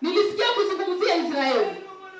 Nilisikia kuzungumzia Israeli.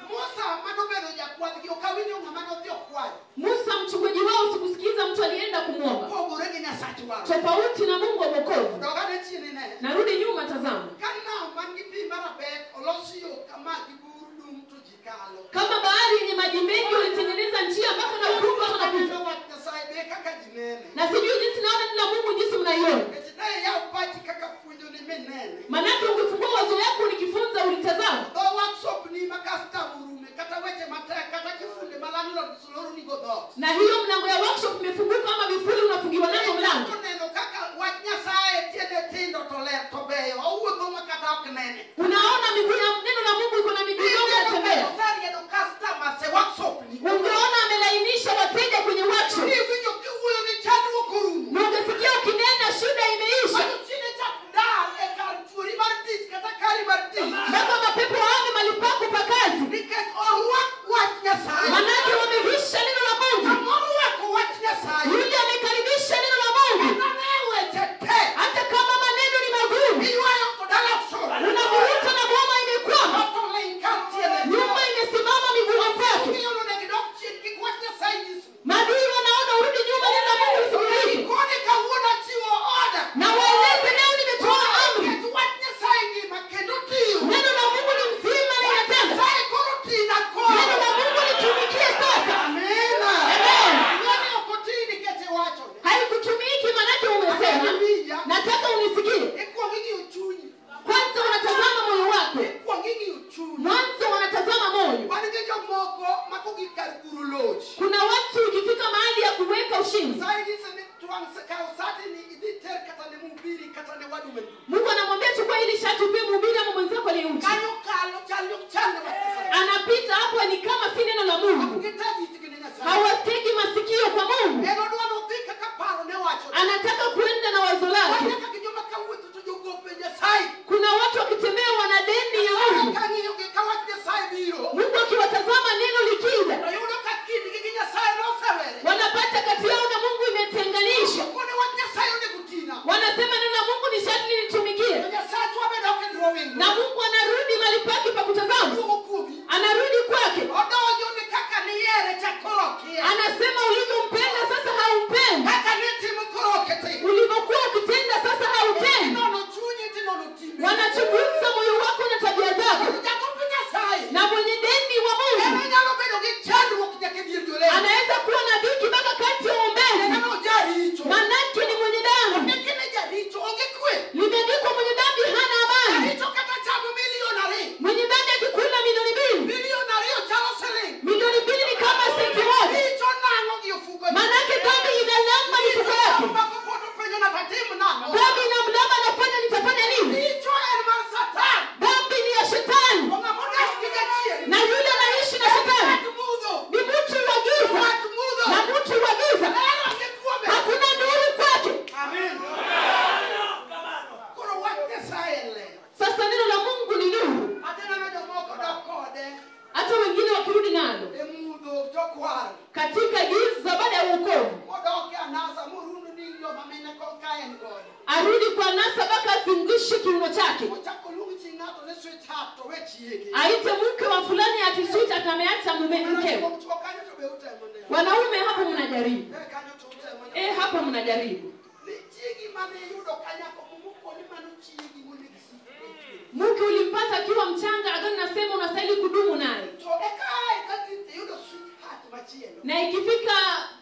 Musa manobedo jakwadhgi ok awinjo ng'ama nodhi okwayo. Musa mchungaji wao, sikusikiza mtu alienda kumwomba. Pogore gi Nyasach warruok. Tofauti na Mungu wa wokovu. Dog ane chien ine. Narudi nyuma, tazama. Ka nam man gi pi marabet olos yo kama gi buru dum to ji kalo. Kama bahari yenye maji mengi ulitengeneza njia mpaka na ukungu watu wanapita. Aneno wach Nyasaye be kaka ji nene. Na sijui jinsi naona neno la Mungu jinsi mnaiona. Nikech ne iyaw pachi kaka puonjo ni minene. Manake ungefungua wazo yako nikifunza ulitazama. Dho workshop ni ma customer orume kata weche matek kata kifunde ma landlord loroni go dhoot. Na hiyo mlango ya workshop imefunguka ama vifuli unafungiwa nazo mlango. Ichako neno kaka wach Nyasaye tiende tindo to ler to beyo. Owuotho ma kata ok nene. Unaona miguu ya neno la Mungu iko na miguu yao inatembea. Osariedo customers e workshop ni. Ungeona amelainisha wateja kwenye workshop. Iwinjo kiwuoyo ni chandruok orumo. Na ungesikia ukinena shida imeisha. Mano tinde chak dar e kar chuori mar tich kata kari mar tich. Mpaka mapepo hame mahali pako pa kazi. Nikech orwak wach Nyasaye. Manake wamevisha neno la Mungu. Ng'ama orwako wach Nyasaye. Yule amekaribisha neno la Mungu. Kata ne weche tek. Hata kama maneno ni magumu. Iywayo kod alapsora. Unavuruta na boma imekwama. Ot oling kar tiende. Nyumba imesimama miguu zake. Ong'iyo nonego idok chien kik wach Nyasaye nyisi. Maadui wanaona urudi nyuma, neno la Mungu lisikudhike. Gikone kawuono achiwo order. Na waeleze leo nimetoa amri. Nikech wach Nyasaye ngima kendo tiyo. Neno la Mungu ni mzima na linatenda. Nyasaye koro tina koro. Neno la Mungu litumikie sasa. Amina. Amen. Ing'ani ok otii nikech iwachone. Haikutumiki manake umesema. Awinja. Nataka unisikie. Ikuongo ing'iyo chunyi. Kwanza wanatazama moyo wako. Ikuongo ing'iyo chunyi. Mwanzo wanatazama moyo. Wan gi jomoko ma kogik kar guro loch. Kuna watu ukifika mahali ya kuweka ushindi, Nyasaye nyise ni twang' kaw sati ni idhi ter kata ne mhubiri kata ne wadu maduong'. Mungu anamwambia chukua hili shati upe mhubiri ama mwenzako aliyeuchi. Kanyo kalo chal ok chal ne wach Nyasaye. Anapita hapo ni kama si neno la Ok Mungu. giteg itgi ne Nyasaye. Hawategi masikio kwa Mungu. En odwa nodhi kaka paro ne wacho. Anataka kuenda na wazo Wan lake. nyaka gi joma kawuotho to jogope Nyasaye. Kuna watu wakitembea wana deni ya Nyasaye Mungu. kang'iyogi ka wach Nyasaye biro. Mungu akiwatazama neno likija, To yudo ka kindgi gi Nyasaye nosewere. wanapata kati yao na Mungu imetenganisha. Kone wach Nyasaye onego tina. Wanasema neno la Mungu ni sharti litumikie. To Nyasachwa be dok e drawing Na room. Mungu anarudi mahali pake pa kutazama. Oduogo kuomi. Anarudi kwake. Odonjo ni kaka niyiere cha koro okia. Anasema ulivyompenda sasa haumpendi. Kaka nitimo koro ok itim. Ulivyokuwa ukitenda sasa hautendi. Inono chunyi tinono timbe. Wanachunguza moyo wako na tabia zako. To jagope Nyasaye. Na mwenye deni wa En Mungu onyalo bedo gi chandruok nyaka e dier jolemo. anaweza kuwa na dhiki mpaka kati ya uombezi. En ojaricho. Manake ni mwenye dhambi. Ondiki ni jaricho onge kwe. Limeandikwa mwenye dhambi hana amani. Jaricho kata chamo milion ariyo. Mwenye dhambi akikula 2,000,000, Milion ariyo chalo siling. 2,000,000 ni kama senti moja. Richo nang'o gi ofuko ni? Manake dhambi inalamba mifuko yake. Mako pod openjo na tatim nang'o? Dhambi inamlamba, anafanya nitafanya nini? Richo en mar Satan. Dhambi ni ya shetani, To ng'ama odak gi jachien. na yule anaishi na En shetani ng'at mudho. ni mtu wa giza, Ng'at mudho. na mtu wa giza Ler onge kuome. hakuna nuru kwake. Amen. Koro wach Nyasaye en ler. Sasa neno la Mungu ni nuru, Adhi neno jomoko dok kode hata wengine wakirudi nalo e mudho jokwar. katika giza baada ya wokovu, Modok e anasa morundo ni joma mine kon ka en godo. arudi kwa nasa mpaka azungushe kiuno chake, Ochako luong chi ng'ato ni sweetheart to we chiege. aite mke wa fulani ati sweetheart, ameacha mume mkewe. Chwo kanyo to be utemo ne. Wanaume hapo mnajaribu, Eh, kanyo to utemo ne. hapo mnajaribu. Ni chiegi mane iyudo kanyako mumukoni mano chiegi monego isik go chiegi. Mke ulimpata akiwa mchanga, agano nasema unastahili kudumu naye, To eka ae ka iyudo sweetheart machielo. na ikifika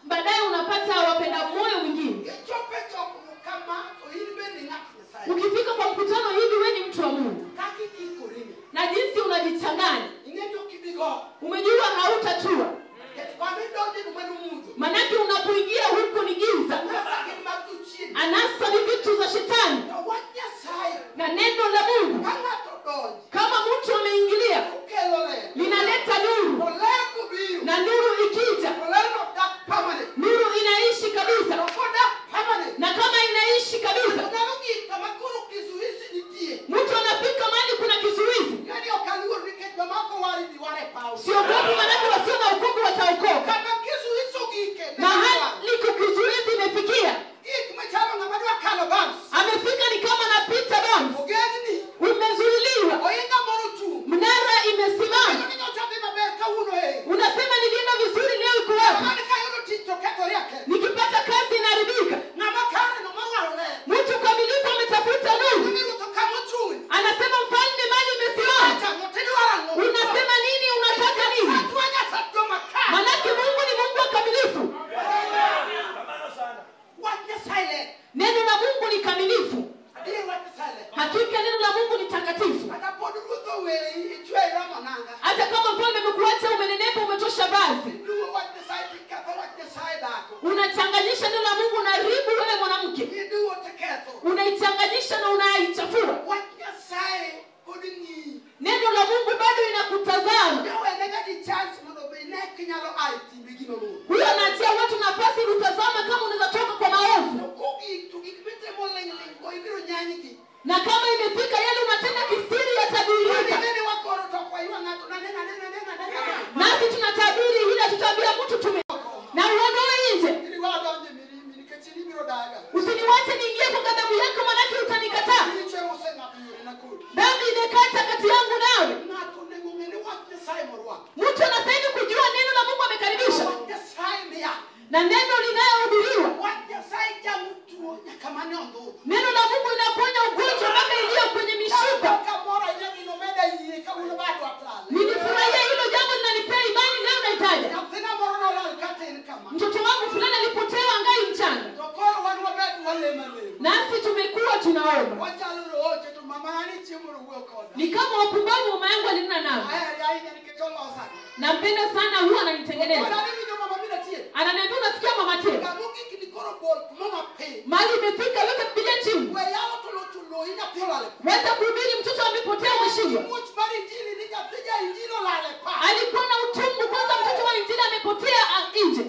baadaye unapata wapenda moyo mwingine. Ichopo e chokruok kama to in bende ng'at Nyasaye. Ukifika kwa mkutano hivi, wewe ni mtu wa Mungu, Kaka iikori na jinsi unajichanganya, ing'e ni ok ibi go. umejua hautatua, Nikech kama idonje no mano mudho. manake unapoingia huko ni giza. Anasa gin mag jochien. Anasa ni vitu za shetani, To wach Nyasaye na neno la Mungu ka ng'ato odonjo kama mtu ameingilia okelo ler. linaleta To nuru, ler kobiro na nuru ikija, to lerno dak permanent. nuru inaishi To kabisa, kodak permanent na kama inaishi to kabisa, nyalo gik kama koro kizuizi nitie. mtu anafika mahali kuna kizuizi. Ng'ani ok aluor nikech joma ok owar idhi war e paw. Siogopi, manake wasio na wokovu wataokoka. Kama kizuizi ogike ne Mahali kizuizi imefikia, Gik machalo ng'ama dwa kalo bams. amefika kutazama. Huyo anaachia watu nafasi kutazama kama unaweza toka kwa maovu. Na kama imefika yale unatenda kisiri yatadhihirika. Nasi tunatabiri ila tutabia mtu tume. Na uondoe nje. Usiniwache niingie kwa ghadhabu yako, manake utanikataa. Dhambi imekata kati yangu nawe. Mtu anastahili kujua neno la Mungu amekaribisha. Na neno linayohubiriwa. Neno la Mungu linaponya ugonjwa mpaka iliyo kwenye mishipa. Nilifurahia hilo jambo, linanipea imani leo naitaja. Mtoto wangu fulani alipotea angai mchana. Nasi tumekuwa tunaomba. Ni kama wapumbavu, mama yangu alinena nao. Nampenda sana, huwa ananitengeneza. Ananiambia unasikia mama Teo? Mali imefika, weka Biblia chini. Wacha kuhubiri mtoto amepotea umeshindwa. Alikuwa na utungu kwanza, mtoto wa injili amepotea nje.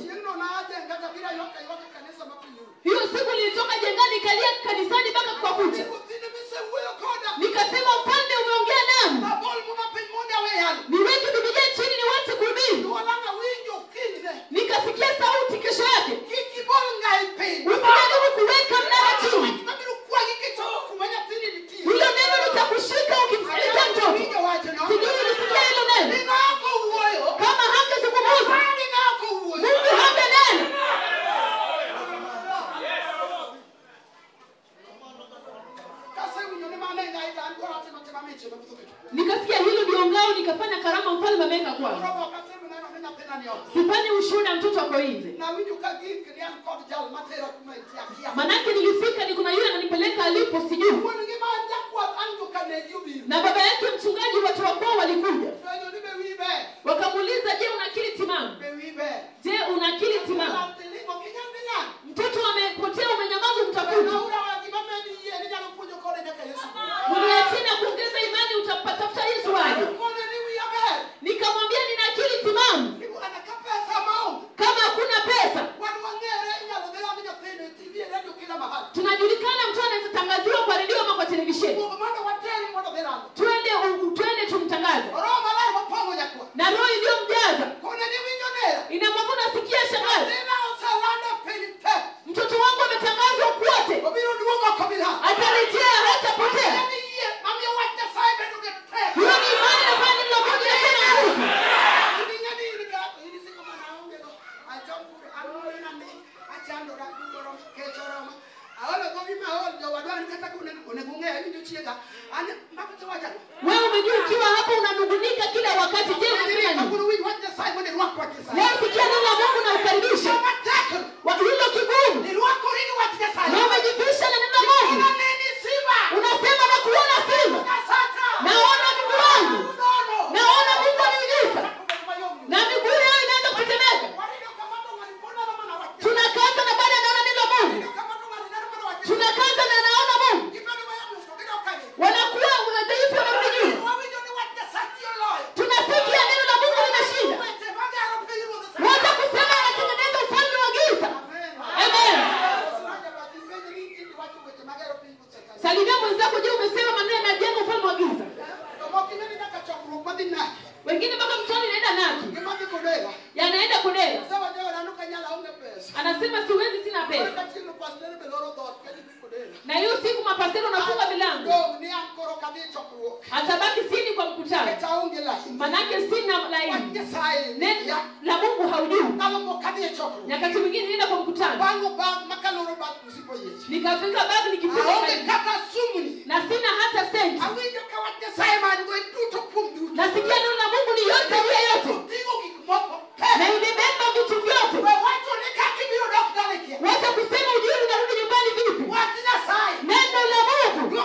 Hiyo siku nilitoka jengani nikalia kanisani mpaka kwa kucha. Nikasema mfalme umeongea nami. Niweke Biblia chini niwache kuhubiri. Nikasikia sauti kesho yake. Usijaribu kuweka mnara chini. Hilo neno litakushika ukimsikia mtoto. Sijui ulisikia hilo neno. Kama hangezungumza, Mungu hangenena. Nikasikia hilo ndio ngao, nikafanya karama mfalme ameweka kwangu. Sifanyi ushuhuda mtoto ako nje. Manake nilifika ni kuna yule ananipeleka alipo sijui. Na baba yake mchungaji watu wa kwao walikuja. Wakamuuliza, je, una akili timamu? Je, una akili timamu? Mtoto amepotea, umenyamaza, mtakuja. Mniachie na kuongeza imani, utapatafuta Yesu aje. Nikamwambia nina akili timamu. Kama hakuna pesa, tunajulikana, mtu anaweza tangaziwa kwa redio ama kwa televisheni. Twende tumtangaze. Na roho iliyomjaza inamwambia unasikia shangazi, mtoto wangu ametangazwa kwote, atarejea, hatapotea. Hiyo ni imani na imani la Mungu inafanya nguvu. Wewe umejua ukiwa hapa unanungunika kila wakati, je, unasema nini? Leo sikia neno la Mungu na ukaribishe. Hilo kigumu. Na umejivisha na neno la Mungu. Unasema na kuona simba. Naona Mungu wangu. Naona Mungu aniujiza. Na miguu yao inaanza kutetemeka. Tunakaza na baada naona neno la Mungu. Tunakaza na naona Mungu. Wanakuwa wadhaifu, wanarudi nyuma. Tunasikia neno la Mungu linashinda. Wacha kusema anatengeneza ufalme wa giza. Amen. Salimia mwenzako, je, umesema maneno yanajenga ufalme wa giza? Wengine mpaka mtoni naenda naki. Yanaenda Kodera. Anasema siwezi, sina pesa. Na hiyo siku mapasteri wanafunga milango. Atabaki sini kwa mkutano. Manake sina laini. Neno la Mungu haujui. Nyakati mwingine nenda kwa mkutano. Nikafika bag nikifika na sina hata senti. Nasikia neno la Mungu ni yote ya yote. Na imebeba vitu vyote. Wacha kusema ujui unarudi nyumbani vipi. Neno la Mungu.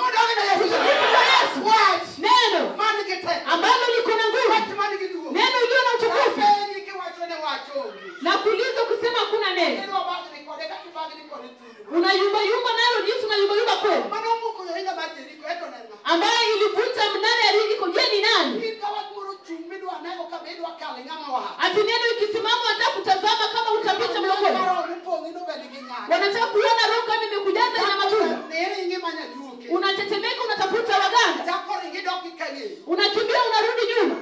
Yesu. Neno ambalo liko na nguvu. Neno iliyo na utukufu. Na kuuliza kusema hakuna neno. Unayumba yumba nalo jinsi unayumba yumba kweli. Ambaye ilivunja mnara ya Yeriko, je ni nani? Ati neno ikisimama wanataka kutazama kama utapita mlokole. Wanataka kuona roho kama imekujaza ina matunda. Unatetemeka, unatafuta waganga. Unakimbia, unarudi nyuma.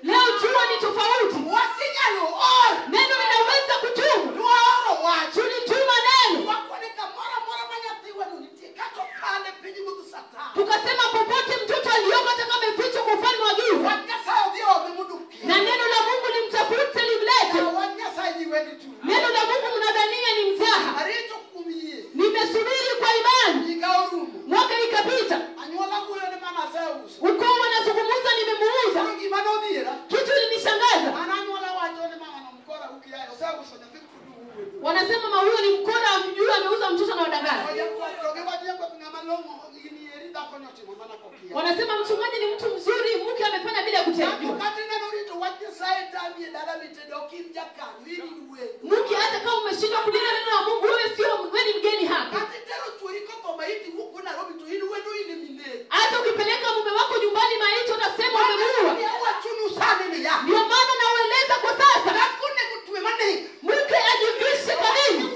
Leo jua ni tofauti. Neno linaweza kutumu. Tulituma neno. Tukasema popote mtoto aliyoko hata kama amefichwa kwa ufalme wa giza, na neno la Mungu limtafute limlete. Neno la Mungu mnadhania ni mzaha. Nimesubiri kwa imani. Mwaka ikapita. Ukoo wanazungumza nimemuuza. Kitu ilinishangaza. Wanasema mama huyo ni mkora, amjui ameuza mtoto na wadanganya. Wanasema mchungaji ni mtu mzuri, mke amefanya bila kutendwa. Mke hata kama umeshindwa kulinda neno la Mungu, wewe sio, wewe ni mgeni hapa. Hata ukipeleka mume wako nyumbani maiti utasema umemuua. Ndio maana naueleza kwa sasa. Mke ajivishe kamili.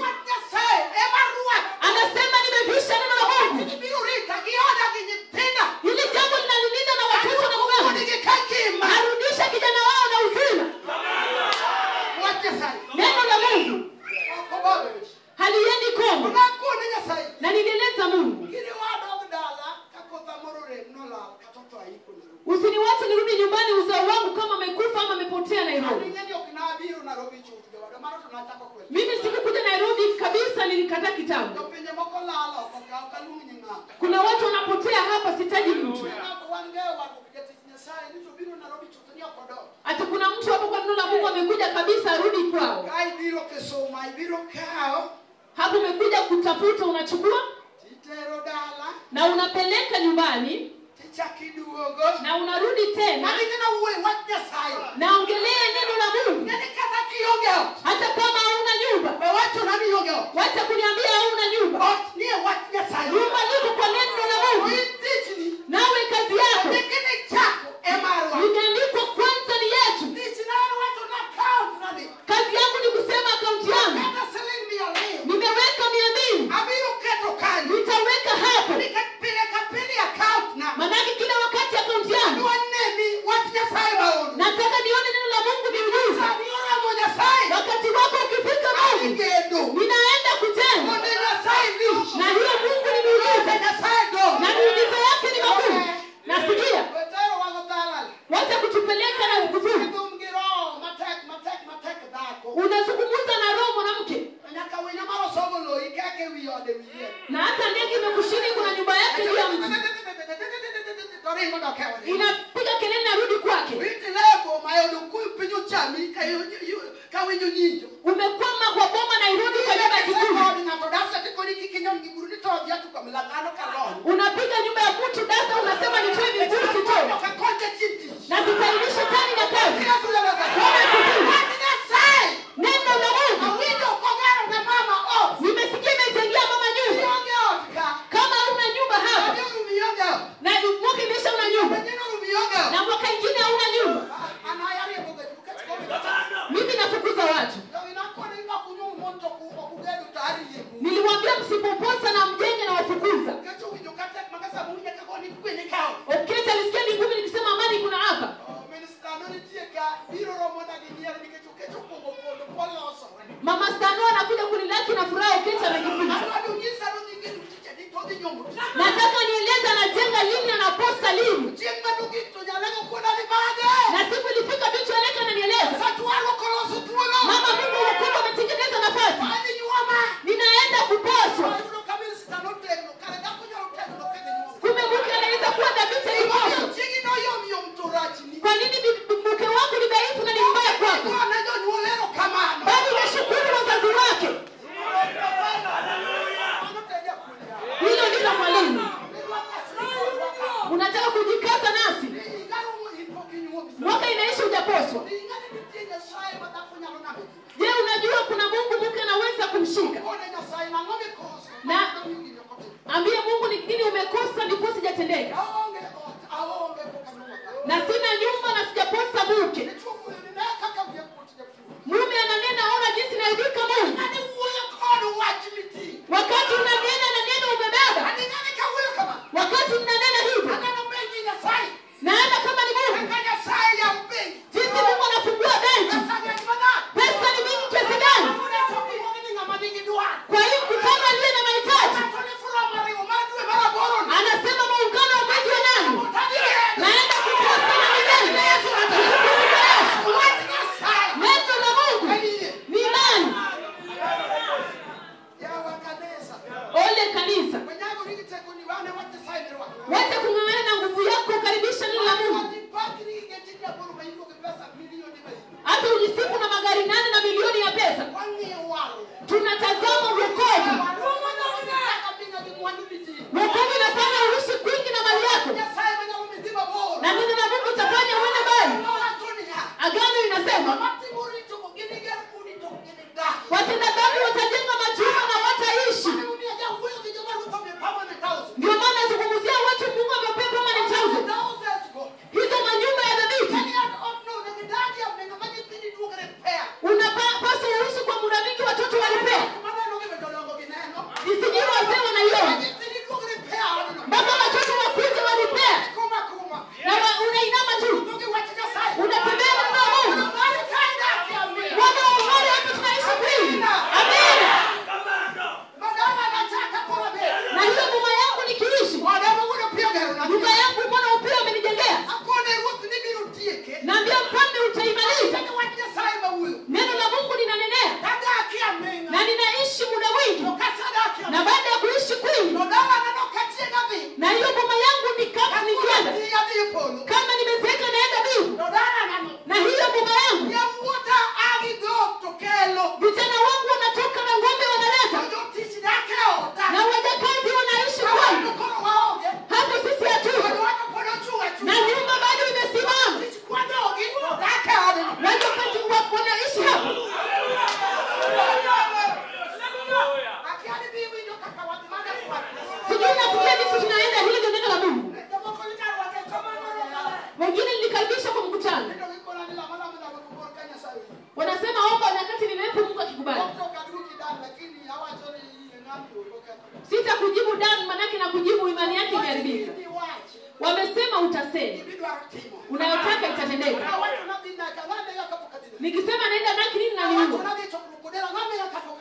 Anasema nimevisha neno la Mungu. Hili jambo linalilinda na watoto na mume wangu. Arudisha kijana wao na uzima. Neno la Mungu haliendi kombo. Na nilieleza Mungu, usiniwache nirudi nyumbani uzao wangu kama amekufa ama amepotea Nairobi. Mimi sikukuja Nairobi kabisa, nilikataa kitabu. Kuna watu wanapotea hapa, sitaji mtu. Hata kuna mtu hapo kwa neno la Mungu amekuja kabisa arudi kwao. Hapo umekuja kutafuta, unachukua na unapeleka nyumbani na unarudi tena. Naongelea neno la Mungu. Hata kama hauna nyumba, wacha kuniambia hauna nyumba. Nyumba liko kwa neno la Mungu. Nawe kazi yako imeandikwa kwanza ni yetu. Kazi yangu ni kusema akaunti yangu nimeweka 200, nitaweka hapo. Manake kila wakati akaunti yangu nataka nione neno la Mungu miujiza. Wakati wako ukifika Mungu, ninaenda kujenga. Na hiyo Mungu ni miujiza. Na miujiza yake ni makuu. Nasikia. Wacha kutupeleka na nguvu. Unazungumza na roho mwanamke. Na hata ndege imekushinda, kuna nyumba yake juu ya mti. Inapiga kelele na rudi kwake. Umekwama kwa boma Nairobi kwa nyumba ya kikuyu. Unapiga nyumba ya mtu dasa, unasema nitoe miguu sitoe. Na sitainisha tani na kazi. Neno la Mungu. Nimesikia imejengea mama nyumba. Kama una nyumba hapa, na mwaka imeisha una nyumba, na mwaka ingine hauna nyumba, mimi nafukuza watu. Niliwaambia msipoposa na mjenge na wafukuza. Oketa alisikia migumu nikisema amani kuna hapa. Mama Stano anakuja kunilaki na furaha. Oketa amejifunza. Nataka nieleze anajenga lini, anaposta lini. Na siku ilifika binti aleka ananieleza, mama, Mungu mkubwa ametengeneza nafasi, ninaenda kuposwa. Kumbe mke anaweza kuwa dhabiti aliposwa. Kwa nini mke wako ni dhaifu na ni mbaya kwako? Bali unashukuru wazazi wake. Hilo ndilo mwalimu. Unataka kujikaza nasi. Mwaka inaisha hujaposwa. Je, unajua kuna Mungu mke anaweza kumshika? Na ambie Mungu ni nini umekosa ndipo sijatendeka. Na sina nyumba na sijaposa mke. Na neno la Mungu utafanya uende mbali. Agano inasema watenda dhambi watajenga majumba na wataishi. Ndio maana zungumzia watu Mungu amewapea permanent houses. Hizo manyumba ya dhabiti. Unapaswa uishi kwa muda mingi watoto walipea. Isijui wazee wanaiona. Mpaka watoto wakuje walipea. Na unainama tu. Unatembea na Mungu. Bwana wa uhuru hapa tunaishi kweli. Amen. Na hiyo boma yangu nikiishi. Nyumba yangu mbona upeo amenijengea. Naambia mfalme utaimaliza. Neno la Mungu linanenea. Na ninaishi muda mwingi. Na baada ya kuishi kwingi. Na hiyo boma yangu ni kama nikienda. Kama nimezeeka naenda mbingu. Na hiyo boma yangu. Vijana wangu wanatoka na ng'ombe wanaleta. Na wajakazi wanaishi kwangu. Hapo sisi hatuko. Na nyumba bado imesimama. Wajakazi wanaishi hapo. Sijui nasikia jinsi tunaenda, hili ndio neno la Mungu. Wengine nilikaribisha kwa mkutano. Wanasema omba nyakati ni refu Mungu akikubali. Sitakujibu damu manake na kujibu imani yake imeharibika. Wamesema utasema. Unayotaka itatendeka. Nikisema naenda naki nini na niua.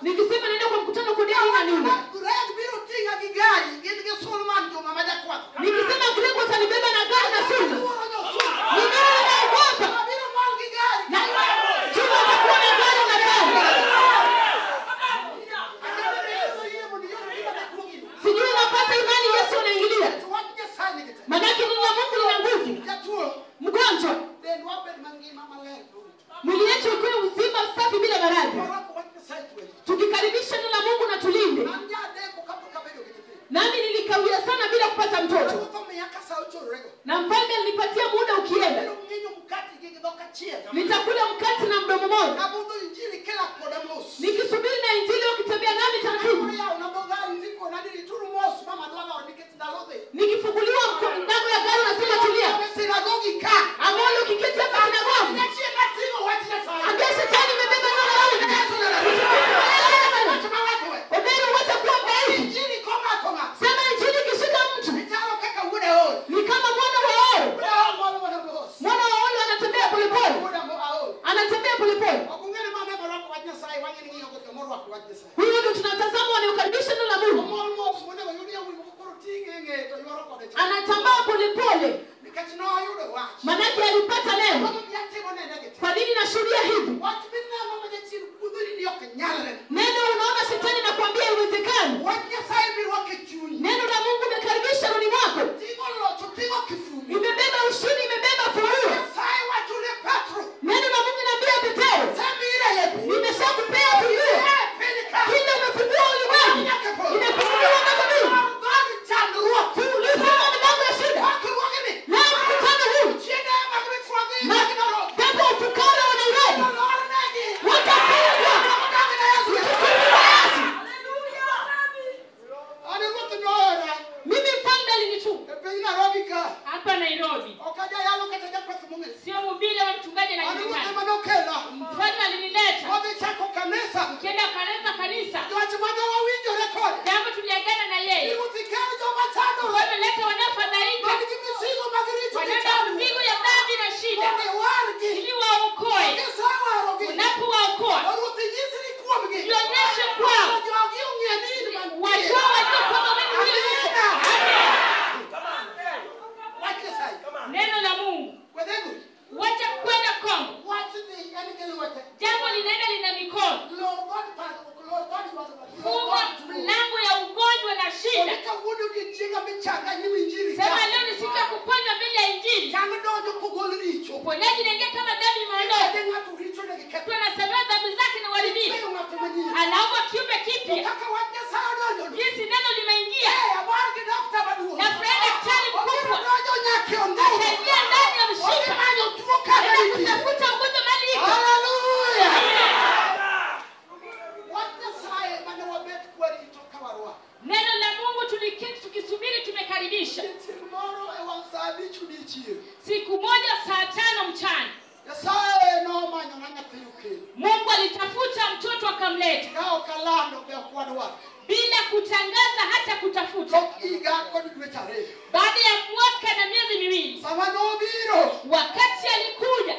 Nikisema naenda kwa mkutano kodea nini na niua. Nikisema Grego atanibeba na gari na suna. Ni nini naogopa? Na Juma atakuwa na gari na gari. Sijui napata imani Yesu anaingilia. Manake neno la Mungu lina nguvu. Mgonjwa. Mwili yetu ikuwe uzima safi bila maradhi. Tukikaribisha neno la Mungu na tulinde. Nami nilikawia sana bila kupata mtoto. Na mfalme alinipatia muda ukienda. Nitakula mkate na mdomo mmoja. Nikisubiri na injili ukitembea nami taratibu. Nikifunguliwa mlango ya gari nasema tulia. Amolo ukiketi hapa sinagogi. Ambia shetani imebeba neno la Mungu. Obero wacha kuwa mdhaifu. Sema injili ikishika mtu ni kama mwana wa oro. Mwana wa oro anatembea polepole. Anatembea polepole. Huyo ndio tunatazama wanaokaribisha neno la Mungu. Anatambaa polepole. Manake alipata neno. Kwa nini nashuhudia hivi? Neno unaona shetani nakwambia haiwezekani. Neno la Mungu umekaribisha rohoni mwako. Imebeba ushindi, imebeba furaha. Neno la Mungu linaambia Petero, nimeshakupea funguo. Kila umefungua ulimwengu, imefunguliwa mpaka mbingu. Ulifunga milango ya shida. Leo mkutano huu, pepo ufukara wa Nairobi watafungwa. Utukufu wa Yesu. Mimi mfalme alinituma hapa Nairobi. Sio mhubiri wa mchungaji anajulikana. Mfalme alinileta. Ukienda kanisa. Jambo tuliagana na yeye. Mfalme leta wanaofadhaika. Wanaobeba mizigo ya dhambi na shida. Ili waokoe. Unapowaokoa, jionyeshe kwao. Wajua wajue kwamba wewe ndiye Mungu. Neno la Mungu. Wacha kwenda Kongo. Jambo linaenda lina mikono. Funga mlango ya ugonjwa na shida. Sema leo ni siku ya kuponywa mbele ya Injili. Uponyaji unaingia kama dhambi imeondoka. Mtu anasamehewa dhambi zake na uharibifu. Anaomba kiumbe kipya. Jinsi neno limeingia. Na furahi daktari mkubwa. Ataingia Mungu alitafuta mtoto akamleta bila kutangaza hata kutafuta. Baada ya mwaka na miezi miwili, wakati alikuja,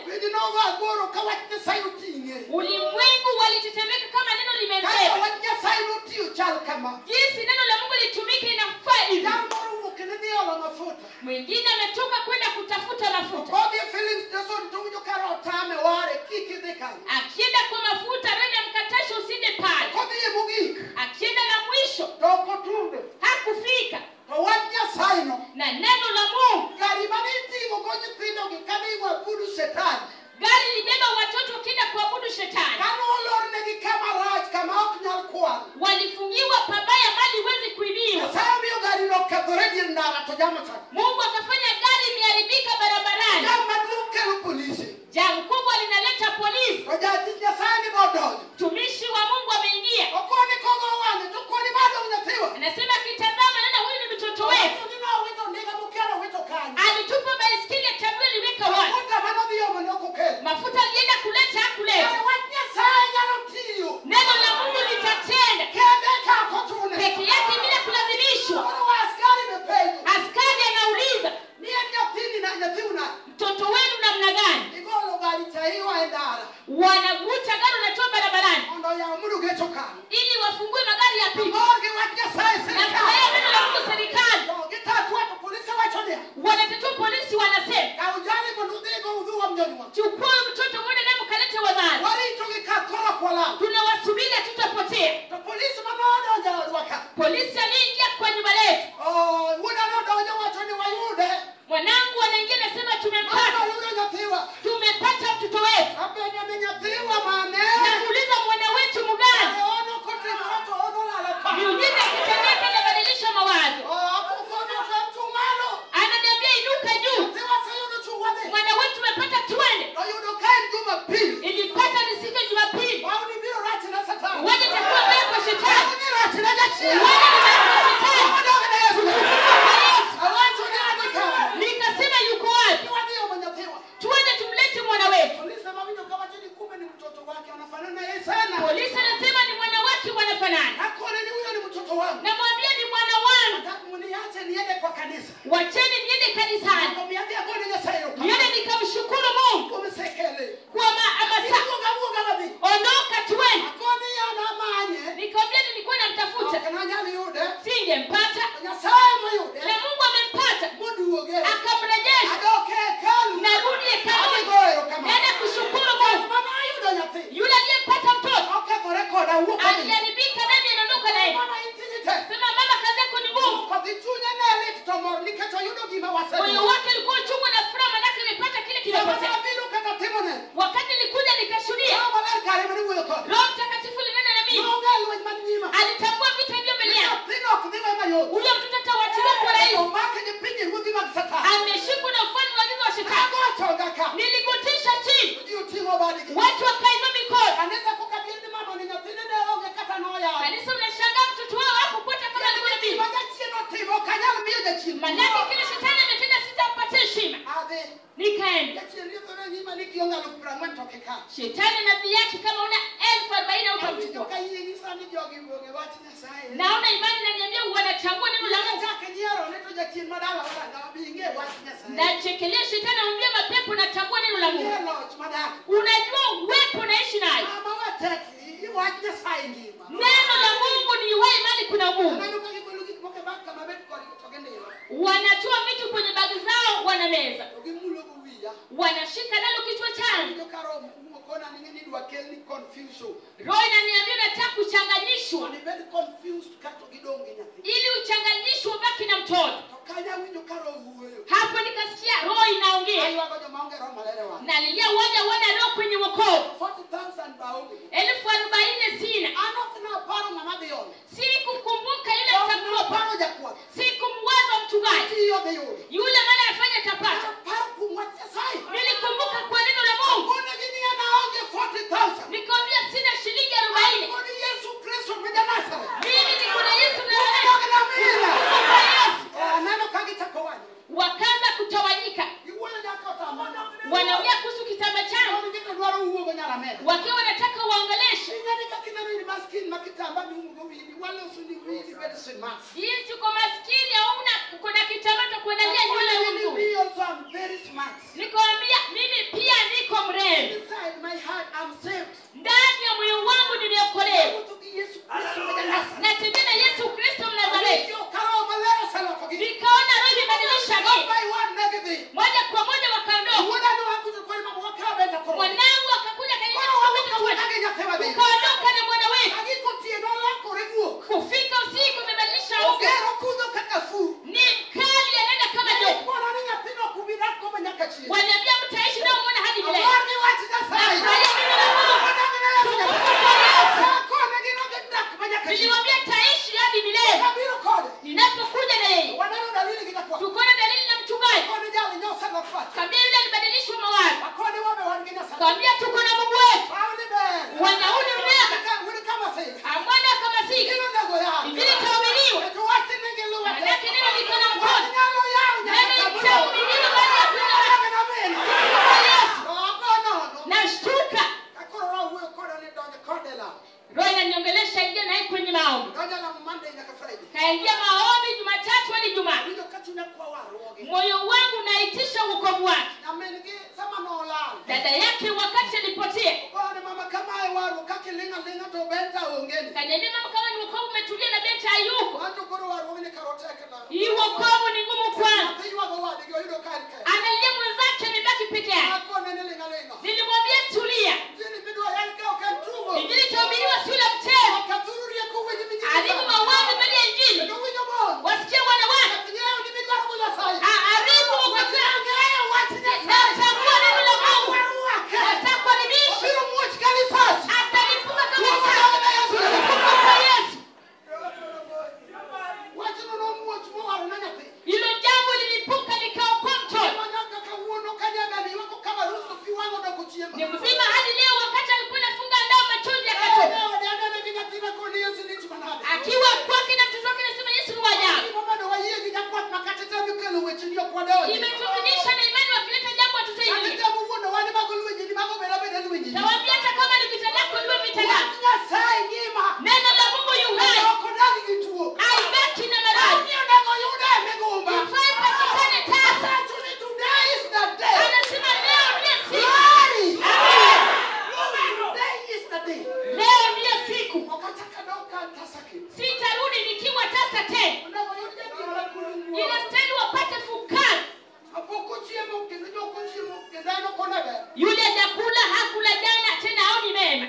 ulimwengu walitetemeka kama neno limembeba. Jinsi neno la Mungu litumike inafaa hivi. Mwingine ametoka kwenda kutafuta mafuta. Akienda kwa mafuta roho mkatasha usinde pale. Akienda na mwisho hakufika. Na neno la Mungu, gari libeba watoto kenda kuabudu shetani. Walifungiwa pabaya mali huwezi kuibiwa. Mungu akafanya gari imeharibika barabarani. Jamu kubwa linaleta polisi. Mtumishi wa Mungu ameingia. Anasema kitazama, nana huyu ni mtoto wetu. Alitupa baiskeli ya tabia liweka wapi? Mafuta alienda kuleta hakuleta. Neno la Mungu litatenda peke yake bila kulazimishwa. Askari anauliza, mtoto wenu namna gani? Wanavuta gari wanatoa barabarani ili wafungue magari ya pili. Na kwa neno la Mungu serikali wanatatua, polisi wanasema chukua mtoto mwende naye mkalete wazazi. Tunawasubiri, hatutapotea. Polisi aliingia kwa nyumba letu. Mwanangu anaingia anasema tumempata. Tumepata mtoto wetu. Namuuliza mwana wetu mgani? Miujiza ikitendeka inabadilisha mawazo. Ananiambia inuka juu. Mwana wetu tumepata, twende. Ilipata ni siku ya Jumapili. Waje takuwa mbele kwa shetani. Waje mbele kwa shetani. Nikasema yuko wapi? Twende tumlete mwana wetu. Polisi anasema ni mwana wake wanafanana. Namwambia ni mwana wangu. Wacheni niende kanisani. Niende nikamshukuru Mungu. Kwa masaa. Ondoka twende. Nikamwambia nilikuwa namtafuta. Singempata. Na Mungu amempata. Akamrejesha. Narudi hekaluni. Naenda kushukuru Mungu. Yule aliyempata mtoto aliharibika nami anaondoka naye. Sema mama, kazi yako ni ngumu. Moyo wake ulikuwa uchungu na furaha, manake amepata kile kilichopotea. Wakati nilikuja nikashuhudia, Roho Mtakatifu alinena na mimi. Alitambua vita hivyo mbele yangu. Ule mtoto atawachiliwa kwa rahisi. Ameshikwa na ufalme wa giza wa shetani. Niligutisha chini. Watu wakainua mikono. Kanisa unashangaa mtoto wao hakupata kama alikuwa nabii. Manake kile shetani ametenda sitampatia heshima. Nikaenda. Shetani na yake kama una 40,000 utamchukua. Naona imani inaniambia wanachagua neno la Mungu. Nachekelea shetani, anamwambia mapepo nachagua neno la Mungu. Unajua uwepo naishi nayo. Neno la Mungu ni uhai mali kuna Mungu. Wanatoa vitu kwenye bagi zao wanameza. Wanashika nalo kichwa changu. Roho inaniambia nataka kuchanganyishwa. Ili uchanganyishwe ubaki na mtoto. Hapo nikasikia roho inaongea. Nalilia waja wana roho kwenye wokovu. 40,000 sina. Sikukumbuka yule mtakopa. Sikumwaza mchungaji. Yule maana afanya tapata. Nilikumbuka kwa neno la Mungu. Nikamwambia sina shilingi 40. Mimi niko na Yesu Mnazareti. Wakaanza kutawanyika. Wanaongea kuhusu kitamba changu. Wakiwa wanataka uangaleshe. Jinsi uko maskini hauna uko na kitambaa cha kuandalia nywele mtu. Nikamwambia mimi pia niko mrembo. Ndani ya moyo wangu nimeokolewa. Natembea na Yesu Kristo Mnazareti. Nikaona roho imebadilisha mimi. Moja kwa moja wakaondoka. Mwanangu akakuja kanisa. Tukaondoka na mwana wetu. Kufika usiku imebadilisha umbo. Ni mkali anaenda kama joka. Waniambia mtaishi nao mwana hadi milele. Nafurahia mimi na Mungu. Niliwaambia taishi hadi milele. Ninapokuja na yeye. Tuko na dalili na mchungaji. Kaambia yule alibadilishwa mawazo. Kaambia tuko na Mungu wetu. Wanauni mwema. Amwana kama sika. Injili itahubiriwa. Manake neno liko na mkono. Neno litahubiriwa baada ya kuja kwa Yesu. Nashtuka. Roho inaniongelesha ingia naye kwenye maombi. Kaingia maombi Jumatatu hadi Ijumaa. Moyo wangu unaitisha wokovu wake. Dada yake wakati alipotea. Kaniambia mama kama ni wokovu umetulia na beta hayuko. Hii wokovu ni ngumu kwangu. Analia mwenzake amebaki peke yake. Nilimwambia tulia. Injili itahubiriwa sio la mchezo. Haribu mauaji mbele ya injili. Wasikie wanawake. Haribu wokovu. Natambua neno la Mungu. Atakuharibisha. Atalipuka kama risasi. Kwa Yesu. Hilo jambo lilipuka likaokoa mtoto. Ni mzima hadi leo wakati alikuwa anafunga ndoa machozi yakatoka. Akiwa kwake na mtoto wake anasema Yesu ni wa ajabu. Imetuzidisha na imani wakileta jambo hatutaingia. Tawaambia hata kama ni vita lako liwe vita lako. Neno la Mungu yu hai. Haibaki na maradhi. Ifai patikane tasa. Anasema leo ndiyo siku. Leo ndiyo siku. Sitarudi nikiwa tasa tena. Inastahili wapate fukara. Yule hajakula hakula jana tena haoni mema.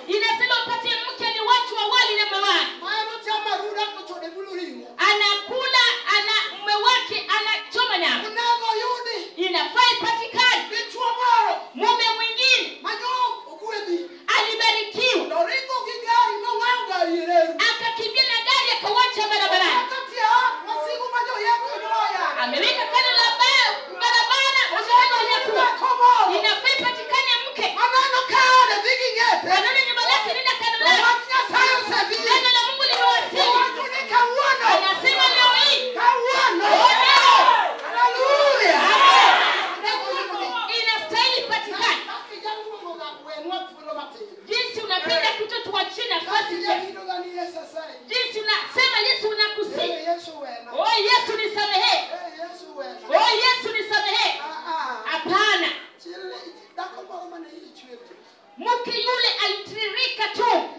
Inasema upate mke ni watu wa wali na mume wake. Anakula ana mume wake anachoma nyama. Inafaa ipatikane. Mume mwingine alibarikiwa. Akakimbia na gari akawacha barabarani. Ameweka kando la barabara wasikaje kuwa. Inafaa ipatikane mke. Anaona nyumba lake lina kando lake. Neno la Mungu limewasili. Anasema leo hii. Inastahili ipatikane. Jinsi unapenda kutotuachia nafasi Yesu. Jinsi unasema Yesu unakusihi. Oh Yesu nisamehe. Oh Yesu nisamehe. Hapana. Mke yule alitiririka tu.